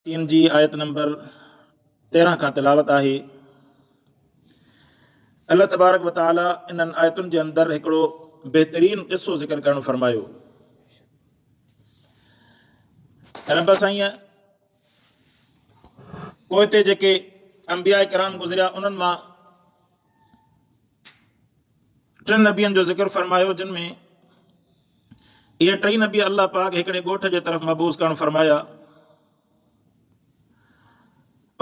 تين جي آيت نمبر 13 کان تلاوت آهي. الله تبارڪ و تعالي انهن آيتن جي اندر هڪڙو بهترين قصو ذڪر ڪرڻ فرمايو. رب سائين پوئتي جيڪي انبياء ڪرام گذريا انهن مان ٽن نبين جو ذڪر فرمايو جن ۾ اهي ٽئي نبي الله پاڪ هڪڙي ڳوٺ جي طرف مبعوث ڪرڻ فرمايا.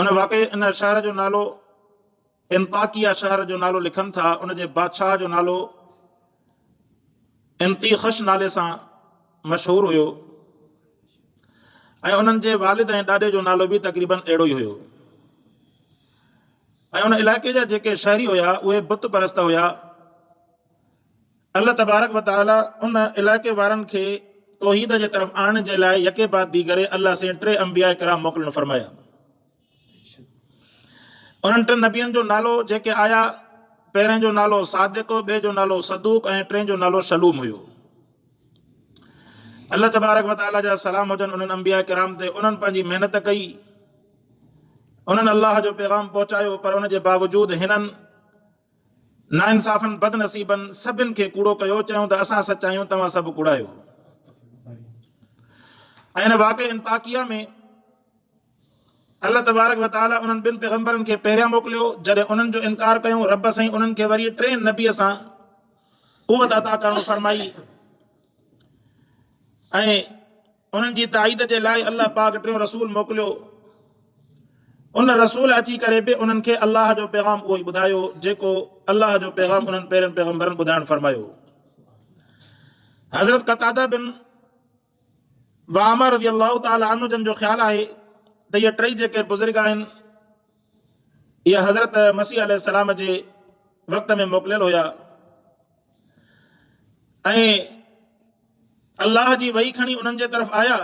ان واقعي ان شهر جو نالو انطاڪيه شهر جو نالو لکن ٿا. ان جي بادشاهه جو نالو انطيخش نالي سان مشهور هيو ۽ انهن جي والد ۽ ڏاڏي جو نالو به تقريبن اهڙو ئي هيو ۽ ان علائقي جا جيڪي شهري هيا اهي بت پرست هيا. الله تبارڪ و تعالي ان علائقي وارن کي توحيد جي طرف آڻڻ جي لاء يڪي بعد ديگري الله سين ٽي انبياء ڪرام موڪلڻ فرمايا. انهن ٽن نبين جو نالو جيڪي آيا پهرين جو نالو صادق، ٻئي جو نالو صدوق ۽ ٽئين جو نالو شلوم هيو. الله تبارڪ و تعالي جا سلام هجن انهن انبياء ڪرام تي. انهن پنهنجي محنت ڪئي، انهن الله جو پيغام پهچايو، پر ان جي باوجود هنن ناانصافن بدنصيبن سڀن کي ڪوڙو ڪيو، چيائون ته اسان سچ آهيون توهان سڀ ڪوڙا آهيو. ۽ ان واقعي انطاڪيه ۾ الله تبارڪ وتعالي انهن ٻن پيغمبرن کي پهريان موڪليو، جڏهن انهن جو انڪار ڪيو رب سائين انهن کي وري ٽئين نبي سان قوت عطا ڪرڻ فرمائي ۽ انهن جي تائيد جي لاء الله پاڪ ٽيون رسول موڪليو. ان رسول اچي ڪري به انهن کي الله جو پيغام اهو ئي ٻڌايو جيڪو الله جو پيغام انهن پهرين پيغمبرن ٻڌائڻ فرمايو. حضرت قتاده بن وعامه رضي الله تعالٰي عنه جن جو خيال آهي ته اهي ٽئي جيڪي بزرگ آهن اهي حضرت مسيح عليه السلام جي وقت ۾ موڪليل هيا ۽ الله جي وحي کڻي انهن جي طرف آيا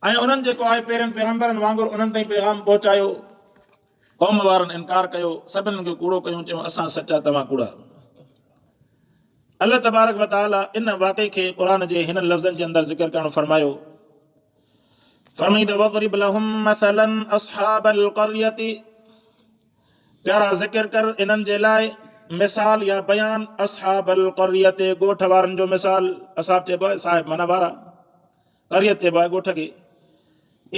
۽ انهن جيڪو آهي پهرين پيغمبرن وانگر انهن تائين پيغام پهچايو. قوم وارن انڪار ڪيو، سڀني کي ڪوڙو ڪيو، چيو اسان سچا توهان ڪوڙا. الله تبارڪ وتعالي ان واقعي کي قرآن جي هنن لفظن جي اندر ذڪر ڪرڻ فرمايو. فرمائي ته وضرب لهم مثلا اصحاب القريه، پيارا ذڪر ڪر انهن جي لاء مثال يا بيان اصحاب القريه ڳوٺ وارن جو مثال. اصحاب چئبو آهي صاحب معنيٰ وارا، قريه چئبو آهي ڳوٺ کي.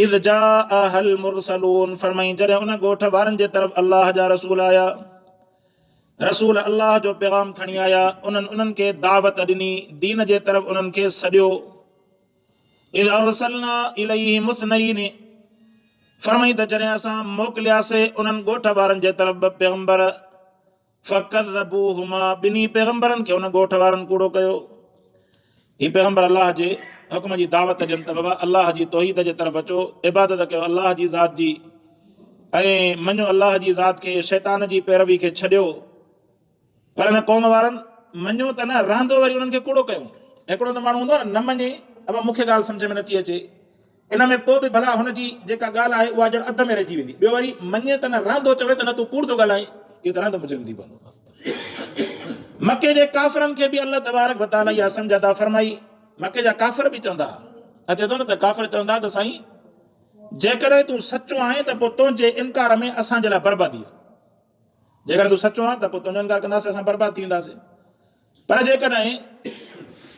اذ جاءها المرسلون، فرمائين جڏهن ان ڳوٺ وارن جي طرف الله جا رسول آيا، رسول الله جو پيغام کڻي آيا، انهن انهن کي دعوت ڏني، دين جي طرف انهن کي سڏيو. اذ ارسلنا اليهم اثنين، فرمائين ته جڏهن اسان موڪلياسي انهن ڳوٺ وارن جي طرف ٻه پيغمبر، فڪذبوهما، ٻنهي پيغمبرن کي ان ڳوٺ وارن ڪوڙو ڪيو. هي پيغمبر الله جي حڪم جي دعوت ڏين ته بابا الله جي توحيد جي طرف اچو، عبادت ڪيو الله جي ذات جي ۽ مڃو الله جي ذات کي، شيطان جي پيروي کي ڇڏيو. پر ان قوم وارن مڃيو ته نه، رهندو وري انهن کي ڪوڙو ڪيو. هڪڙو ته ماڻهو هوندو آهي نه، نه مڃي، ابا مون کي ڳالهه سمجهه ۾ نٿي اچي، ان ۾ پوء به ڀلا هن جي جيڪا ڳالهه آهي اها ڄڻ اڌ ۾ رهجي ويندي. ٻيو وري مڃي ته نه، رهندو چوي ته نه تون ڪوڙ ٿو ڳالهائين، اهو ته رهندو مجرم ٿي پوندو. مڪي جي ڪافرن کي به الله تبارڪ وتعاليٰ اها سمجهه عطا فرمائي. مڪي جا ڪافر به چوندا ها، اچي ٿو نه ته ڪافر چوندا ته سائين جيڪڏهن تون سچو آهين ته پوء تنهنجي انڪار ۾ اسان جي لاء بربادي آهي. جيڪڏهن تون سچو آهين ته پوء تنهنجو انڪار ڪنداسين اسان برباد ٿي وينداسين، پر جيڪڏهن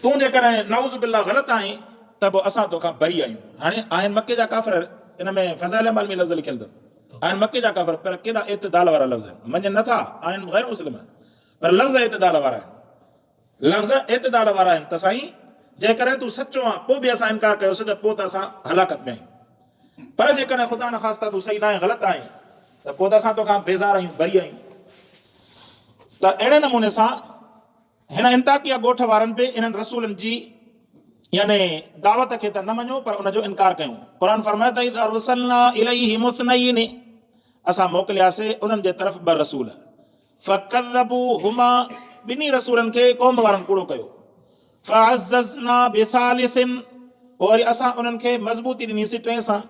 تون جيڪڏهن نعوذ بالله غلط آهين ته پوء اسان توکان بري آهيون. هاڻي آهن مڪي جا ڪافر، ان ۾ فضائل اعمال ۾ لفظ لکيل اٿو، آهن مڪي جا ڪافر پر ڪيڏا اعتدال وارا لفظ آهن، مڃن نٿا، آهن غير مسلم پر لفظ اعتدال وارا آهن. لفظ اعتدال وارا آهن ته سائين جيڪڏهن تون سچو آن پوء به اسان انڪار ڪيوسين ته پوء ته اسان هلاڪت ۾ آهيون، پر جيڪڏهن خدا نخواسته تون صحيح ناهين غلط آهين ته پوء ته اسان توکان بيزار آهيون بري آهيون. ته اهڙي نموني سان هن انطاڪيه ڳوٺ وارن به انهن رسولن جي يعني دعوت کي ته نه مڃيو پر ان جو انڪار ڪيو. قرآن فرمايو ته اذ ارسلنا اليهم اثنين، اسان موڪلياسي انهن جي طرف ٻه رسول، فڪذبوهما، ٻنهي رسولن کي قوم وارن ڪوڙو ڪيو، فعززنا بثالث، پوء وري اسان انهن کي مضبوطي ڏنيسين ٽئين سان،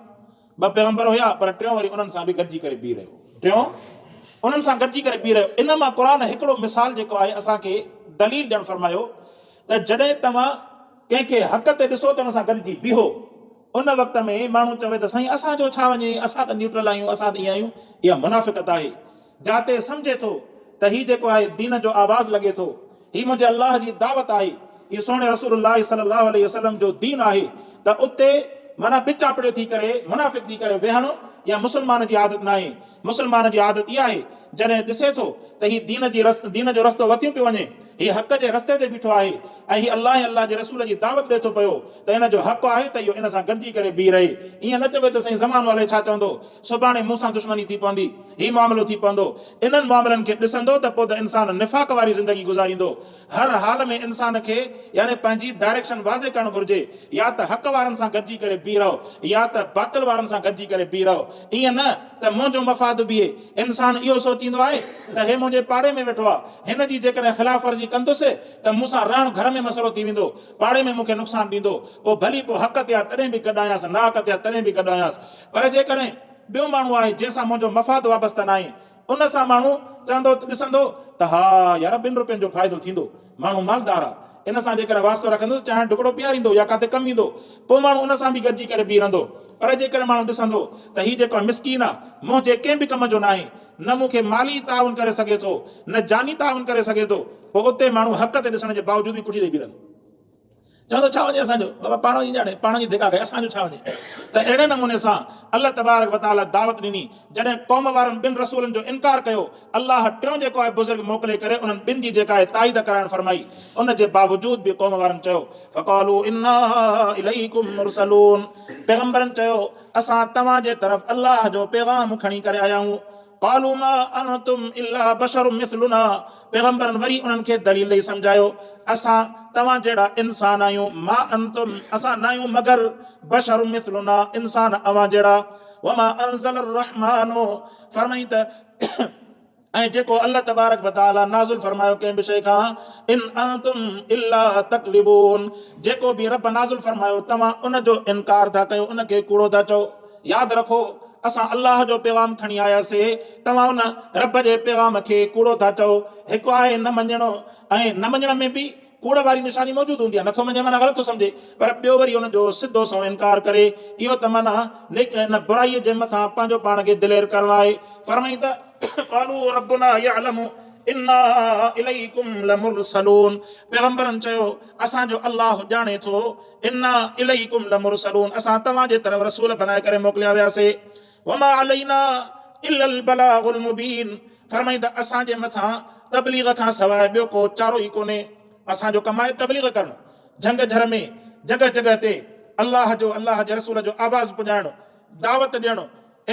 ٻه پيغمبر هيا پر ٽيون وري انهن سان به گڏجي ڪري بيهي رهيو، ٽيون انهن سان گڏجي ڪري بيهي رهيو. ان مان قرآن هڪڙو مثال جيڪو آهي اسان کي دليل ڏيڻ فرمايو ته جڏهن توهان ڪنهن کي حق تي ڏسو ته ان سان گڏجي بيهو. ان وقت ۾ ماڻهو چوي ته سائين اسان جو ڇا وڃي، اسان ته نيوٽرل آهيون، اسان ته ائين آهيون، اها منافقت آهي. جاتي سمجهي ٿو ته هي جيڪو آهي دين جو آواز لڳي ٿو، هي منهنجي الله جي دعوت آهي، هي سهڻي رسول الله صلي الله عليه وسلم جو دين آهي ته اتي معنيٰ ٻچاپڙيو ٿي ڪري، منافق ٿي ڪري ويهڻ اها مسلمان جي عادت ناهي. مسلمان جي عادت اها آهي جڏهن ڏسي ٿو ته هي دين جي دين جو رستو وتيون پيو وڃي، هي حق جي رستي تي بيٺو آهي ۽ هي الله ۽ الله جي رسول جي دعوت ڏئي ٿو پيو ته ان جو حق آهي ته اهو ان سان گڏجي ڪري بيهي رهي. ائين نه چوي ته سائين زمانو الائي ڇا چوندو، سڀاڻي مون سان دشمني ٿي پوندي، هي معاملو ٿي پوندو. انهن معاملن کي ڏسندو ته پوء ته انسان نفاق واري زندگي گذاريندو. هر حال ۾ انسان کي يعني پنهنجي ڊائريڪشن واضح ڪرڻ گهرجي، يا ته حق وارن سان گڏجي ڪري بيهي رهو يا ته باطل وارن سان گڏجي ڪري بيهي رهو. ائين نه ته منهنجو مفاد بيهي. انسان اهو سوچيندو آهي ته هي منهنجي پاڙي ۾ ويٺو آهي، هن جي جيڪڏهن خلاف ورزي ڪندس ته مون سان رهڻ گهر ۾ مسئلو ٿي ويندو، پاڙي ۾ مون کي نقصان ڏيندو، پوء ڀلي پوء حق تي آهي تڏهن به گڏ آهيانس، ناحق تي آهي تڏهن به گڏ آهيانس. پر جيڪڏهن ٻيو ماڻهو آهي جنهن سان منهنجو مفاد وابسته ناهي، ان سان ماڻهو چوندو ته ڏسندو ته ها يار ٻن روپين جو فائدو ٿيندو، ماڻهو مالدار آ، ان سان جيڪڏهن واسطو رکندس چانهه ڍڪڙو پياريندو يا ڪاٿي ڪم ايندو، پوء ماڻهو ان سان به گڏجي ڪري بيهي رهندو. پر جيڪڏهن ماڻهو ڏسندو ته هي جيڪو مسڪين آ، منهنجي ڪنهن به ڪم جو ناهي، نه مون کي مالي تعاون ڪري سگهي ٿو، نه جاني تعاون ڪري سگهي ٿو، پوء اتي ماڻهو حق تي ڏسڻ جي باوجود به پٺي ڏئي بيهي رهندو. چوندو ڇا وڃي اسان جو بابا پاڻ وڃي ڄاڻي پاڻ وڃي ڌڪا کائي اسان جو ڇا وڃي ته اهڙي نموني سان الله تبارڪ وتعالي دعوت ڏني جڏهن قوم وارن ٻن رسولن جو انڪار ڪيو الله ٽيون جيڪو آهي بزرگ موڪلي ڪري انهن ٻن جي جيڪا آهي تائيد ڪرائڻ فرمائي ان جي باوجود به قوم وارن چيو فقالوا انا اليڪم مرسلون پيغمبرن چيو اسان توهان جي طرف الله جو پيغام کڻي ڪري آيا آهيون قالوا ما انتم الا بشر مثلنا پيغمبرن وري انهن کي دليل ڏئي سمجهايو اسان توهان جهڙا انسان آهيون ما انتم اسان ناهيون مگر بشر مثلنا انسان اوهان جهڙا وما انزل الرحمن فرمائين ته ۽ جيڪو الله تبارڪ وتعالي نازل فرمايو ڪنهن به شيء کان ان انتم الا تڪذبون جيڪو به رب نازل فرمايو توهان ان جو انڪار ٿا ڪيو ان کي ڪوڙو ٿا چئو ياد رکو اسان الله جو پيغام کڻي آياسي، توهان ان رب جي پيغام کي ڪوڙو ٿا چئو. هڪ آهي نه مڃڻ ۽ نه مڃڻ ۾ به ڪوڙ واري نشاني موجود هوندي آهي، نٿو مڃي معنيٰ غلط ٿو سمجهي، پر ٻيو وري ان جو سڌو سنئون انڪار ڪري، اهو ته معنيٰ نيڪ ان برائيء جي مٿان پنهنجو پاڻ کي دلير ڪرڻ آهي. فرمائين ته، قالوا ربنا يعلم انا اليڪم لمرسلون پيغمبرن چيو، اسان جو الله ڄاڻي ٿو انا اليڪم لمرسلون اسان توهان جي طرف رسول بنائي ڪري موڪليا وياسي وما علينا الا البلاغ المبين فرمائين ته اسان جي مٿان تبليغ کان سواء ٻيو ڪو چارو ئي ڪونهي اسان جو ڪم آهي تبليغ ڪرڻ جهنگ جهر ۾ جڳهه جڳهه تي الله جو الله جي رسول جو آواز پڄائڻ دعوت ڏيڻ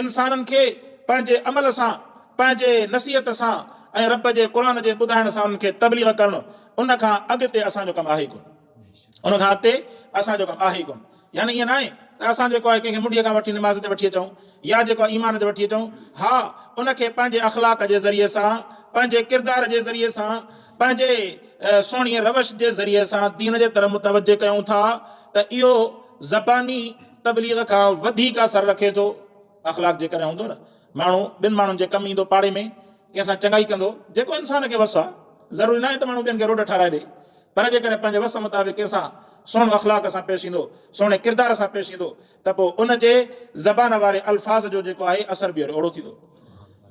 انسانن کي پنهنجي عمل سان پنهنجي نصيحت سان ۽ رب جي قرآن جي ٻڌائڻ سان انهن کي تبليغ ڪرڻ ان کان اڳتي اسان جو ڪم آهي ئي ڪونه ان کان اڳتي اسان جو ڪم آهي ئي ڪونه. يعني ائين ناهي ته اسان جيڪو آهي ڪنهن کي منڍيء کان وٺي نماز تي وٺي اچون يا جيڪو آهي ايمان تي وٺي اچون. ها ان کي پنهنجي اخلاق جي ذريعي سان، پنهنجي ڪردار جي ذريعي سان، پنهنجي سهڻي روش جي ذريعي سان دين جي طرف متوجه ڪيون ٿا ته اهو زباني تبليغ کان وڌيڪ اثر رکي ٿو. اخلاق جيڪڏهن هوندو نه ماڻهو ٻن ماڻهن جي ڪم ايندو پاڙي ۾ ڪنهن سان چڱائي ڪندو جيڪو انسان کي وس آهي ضروري ناهي ته ماڻهو ٻين کي روڊ ٺهرائي ڏئي پر جيڪڏهن پنهنجي وس مطابق ڪنهن سان سهڻو اخلاق سان پيش ايندو، سهڻي ڪردار سان پيش ايندو ته پوء ان جي زبان واري الفاظ جو جيڪو آهي اثر به اهڙو ٿيندو.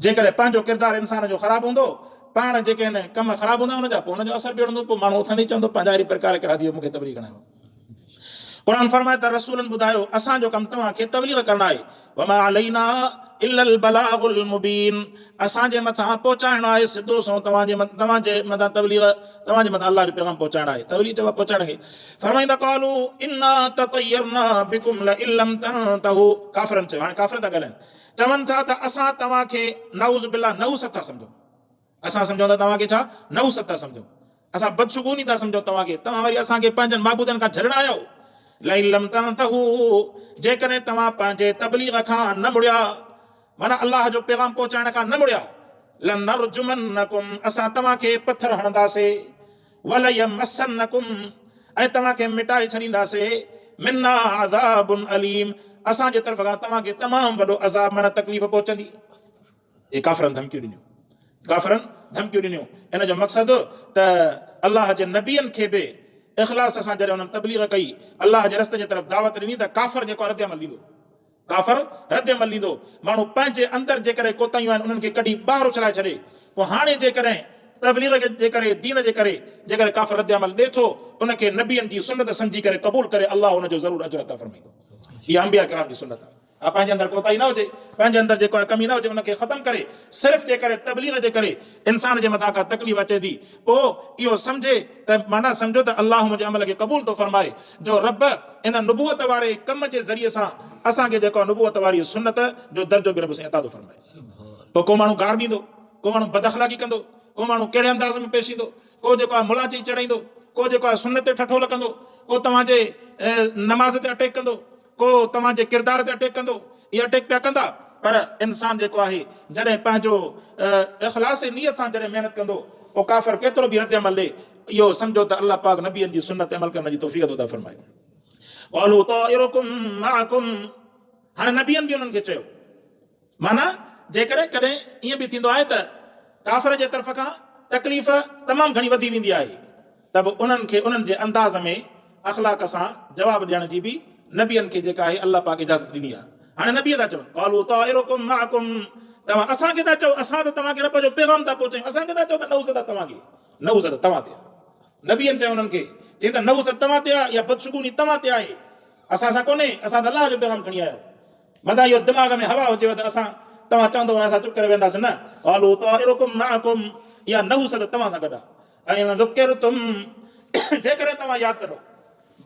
جيڪڏهن پنهنجو ڪردار انسان جو خراب هوندو، پاڻ جيڪي آهن ڪم خراب هوندا ان جا پوء ان جو اثر به اهڙو هوندو، پوء ماڻهو اٿندي ئي چوندو پنهنجا اهڙي پرڪار ڪهڙا ٿي ويو مون کي تبليغ ڪرڻ آيو. قرآن فرمائي ته رسولن ٻڌايو اسان جو ڪم توهان کي تبليغ ڪرڻ آهي وما علينا الا البلاغ المبين اسان جي مٿان پهچائڻ آهي سڌو سنئون توهان جي توهان جي مٿان تبليغ توهان جي مٿان الله جو پيغام پهچائڻ آهي تبليغ چئبو آهي پهچائڻ کي فرمائيندا قالو انا تطيرنا بكم لئن لم تنتهوا ڪافرن چيو هاڻي ڪافر ٿا ڳالهائن چون ٿا ته اسان توهان کي نعوذ بالله نحوست ٿا سمجهون اسان سمجهون ٿا توهان کي ڇا نحوست ٿا سمجهون اسان بدشگوني ٿا سمجهون توهان کي توهان وري اسان کي پنهنجن معبودن کان جهلڻ آيا آهيو لئن لم تنتهوا جيڪڏهن توهان پنهنجي تبليغ کان نه مڙيا معنيٰ الله جو پيغام پهچائڻ کان نه مڙيا لنرجمنڪم اسان توهان کي پٿر هڻنداسي وليمسنڪم ۽ توهان کي مٽائي ڇڏينداسي منا عذاب اليم اسان جي طرف کان توهان کي تمام وڏو عذاب معنيٰ تڪليف پهچندي اهي ڪافرن ڌمڪيون ڏنيون. ڪافرن ڌمڪيون ڏنيون. ان جو مقصد ته الله جي نبين کي به اخلاص سان جڏهن انهن تبليغ ڪئي، الله جي رستي جي طرف دعوت ڏني ته ڪافر جيڪو آهي رد عمل ڏيندو. ڪافر رد عمل ڏيندو. ماڻهو پنهنجي اندر جيڪڏهن ڪوتاهيون آهن انهن کي ڪڍي ٻاهر اڇلائي ڇڏي. پوء هاڻي جيڪڏهن تبليغ جي ڪري دين جي ڪري جيڪڏهن ڪافر رد عمل ڏي ٿو ان کي نبين جي سنت سمجهي ڪري قبول ڪري الله ان جو ضرور اجر عطا فرمائيندو. اها انبياء ڪرام جي سنت آهي. ها پنهنجي اندر ڪوتاهي نه هجي، پنهنجي اندر جيڪو آهي ڪمي نه هجي ان کي ختم ڪري صرف جي ڪري تبليغ جي ڪري انسان جي مٿان ڪا تڪليف اچي ٿي پوء اهو سمجهي ته معنيٰ سمجهو ته الله منهنجي عمل کي قبول ٿو فرمائي جو رب ان نبوت واري ڪم جي ذريعي سان اسان کي جيڪو آهي نبوت واري سنت جو درجو به رب سائين عطا ٿو فرمائي. پوء ڪو ماڻهو گار ڏيندو، ڪو ماڻهو بد اخلاقي ڪندو، ڪو ماڻهو ڪهڙي انداز ۾ پيش ايندو، ڪو جيڪو آهي ملا چئي چڙائيندو، ڪو جيڪو آهي سنت تي ٺٺول ڪندو، ڪو توهان جي نماز تي اٽيڪ ڪندو، ڪو توهان جي ڪردار تي اٽيڪ ڪندو، اهي اٽيڪ پيا ڪندا، پر انسان جيڪو آهي جڏهن پنهنجو اخلاص نيت سان جڏهن محنت ڪندو پوء ڪافر ڪيترو به رد عمل ڏي اهو سمجهو ته الله پاڪ نبين جي سنت تي عمل ڪرڻ جي توفيق عطا فرمائي. قالوا طائرڪم معڪم هاڻي نبين به انهن کي چيو معنيٰ جيڪڏهن ڪڏهن ائين به ٿيندو آهي ته ڪافر جي طرف کان تڪليف تمام گهڻي وڌي ويندي آهي ته به انهن کي انهن جي انداز ۾ اخلاق سان جواب ڏيڻ جي به نبين کي جيڪا آهي الله پاڪ اجازت ڏني آهي. هاڻي نبي ٿا چون قالوا طائرڪم معڪم توهان اسان کي ٿا چئو اسان ته توهان کي رب جو پيغام ٿا پهچايون اسان کي ٿا چئو ته نحوست آهي توهان کي نحوست توهان تي آهي نبين چيو انهن کي چي ته نحوست توهان تي آهي يا بدشگوني توهان تي آهي اسان سان ڪونهي اسان ته الله جو پيغام کڻي آيا آهيون متان اهو دماغ ۾ هوا هجيو ته اسان توهان چوندؤ ۽ اسان چپ ڪري ويهنداسين نه قالوا طائرڪم معڪم اها نحوست توهان سان گڏ آهي ائن ذڪرتم جيڪڏهن توهان ياد ڪندو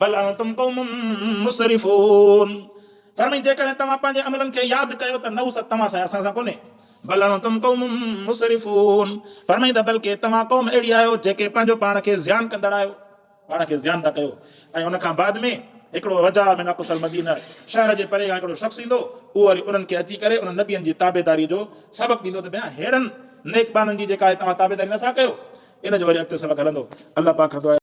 بل انتم قوم مسرفون فرمائي جيڪڏهن توهان پنهنجي عملن کي ياد ڪيو ته نحوست توهان سان اسان سان ڪونهي بل انتم قوم مسرفون فرمائي ته بلڪه توهان قوم اهڙي آهيو جيڪي پنهنجو پاڻ کي زيان ڪندڙ آهيو پاڻ کي زيان ٿا ڪيو ۽ ان کان بعد ۾ هڪڙو رجاء من اقصي المدينه شهر جي پري کان هڪڙو شخص ايندو اهو وري انهن کي اچي ڪري انهن نبين جي تابعداري جو سبق ڏيندو ته ڀيا ههڙن نيڪ ٻانهن جي جيڪا آهي توهان تابعداري نٿا ڪيو ان جو وري اڳتي سبق هلندو الله پاڪ کان دعا.